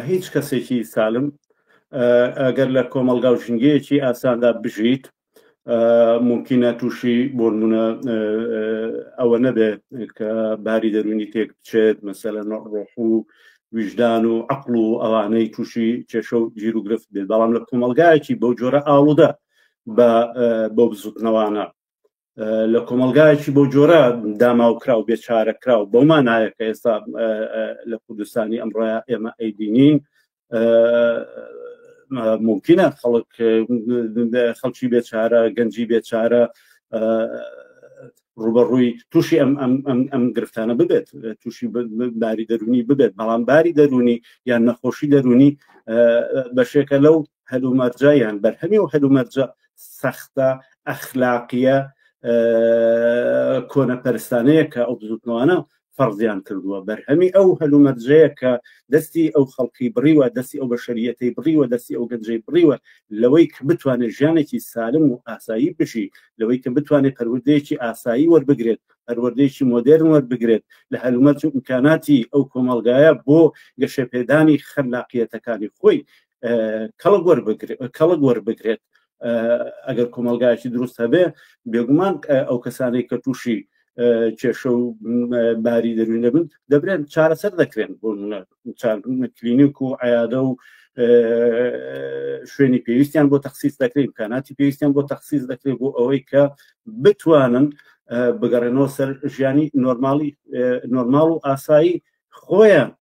هیچ کەسێکی سالم ئەگەر لە کۆمەڵگا و ژینگەیەکی ئاساندا بژیت ممکنە تووشی بۆنمونە ئەوە نەبێ کە باری دەرونی تێک بچێت مەسەلە ڕۆح و ویژدان و عقل و ئەوانەی تووشی کێشە و گیروگرفت بێت، بەڵام لە کۆمەلگایەکی بەو جۆرە ئاڵوودە بە بەو بزوتنەوانە، لە کۆمەلگایەکی بەو جۆرە داماوکراو بێچارەکراو بەو مانایە کە ئێستا لە کوردستانی ئەمڕۆیا ئێمە ئەیبینین، ممکنە خەڵک خەڵکی بێچارە، گەنجی بێچارە ڕوبەڕووی تووشی ئەم ئەم ئەم ئەم گرفتانە ببێت، تووشی باری دەرونی ببێت. بەڵام باری دەرونی یان نەخۆشی دەرونی بەشێکە لەو هەلومەرجە یان بەرهەمی و هەلومەرجە سەختە ئەخلاقیە کۆنەپەرستانەیە کە ئەو بزوتنەوانە فەرزیان کردووە، بەرهەمی ئەو هەلومەرجەیە کە دەستی ئەو خەڵکی بڕیوە، دەستی ئەو بەشەریەتەی بڕیوە، دەستی ئەو گەنجەی بڕیوە لەوەی کە بتوانێت ژیانێکی سالم و ئاسایی بژی، لەوەی کە بتوانێت پەروەردەیەکی ئاسایی وەربگرێت، پەروەردەیەکی مۆدێرن وەربگرێت لە هەلومەرج و ئیمکاناتی ئەو کۆمەڵگایە بۆ گەشەپێدانی خەلاقیەتەکانی خۆی کەڵک وەربگرێت کەڵک وەربگرێت. ئەگەر کۆمەلگایەکی دروست هەبێ، بێگومان ئەو کەسانەی کە تووشی کێشە و باری دەروین دەبن دەبرێن چارەسەر دەکرێن، بۆ کلینیک و عیادە و شوێنی پێویستیان بۆ تەخسیس دەکرێت، ئیمکاناتی پێویستیان بۆ تەخسیس دەکرێت بۆ ئەوەی کە بتوانن بگەڕێنەوە سەر ژیانی نۆرماڵی نۆرماڵ و ئاسایی خۆیان.